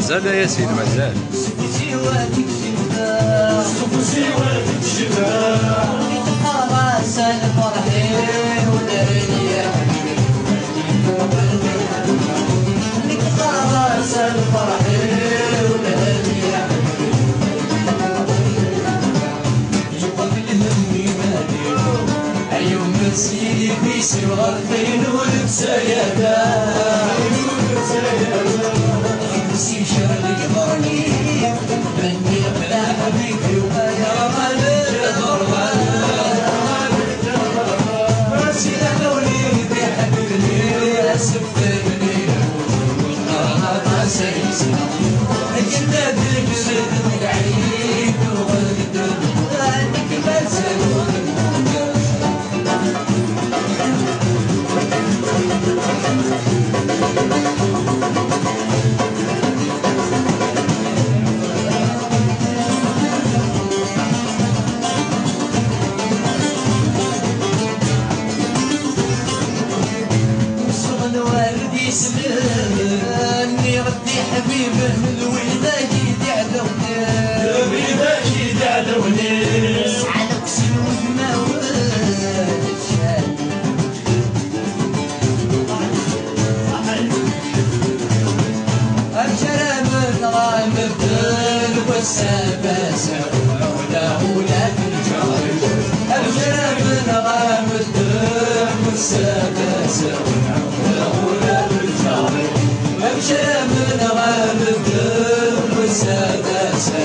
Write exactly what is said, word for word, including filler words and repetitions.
Mazal a Yasin, mazal. Nniɣ-d iḥbiben d widak i d-iɛdawni. D widak i d-iɛdawni. Sɛan akk sin wudmawen. Amek ara menɣ medden wass-a d ass-a, ula, ula d lǧar. Amek ara menɣ medden wass-a d ass-a, ula, ula d lǧar. Amek ara menɣ medden wass-a d ass-a.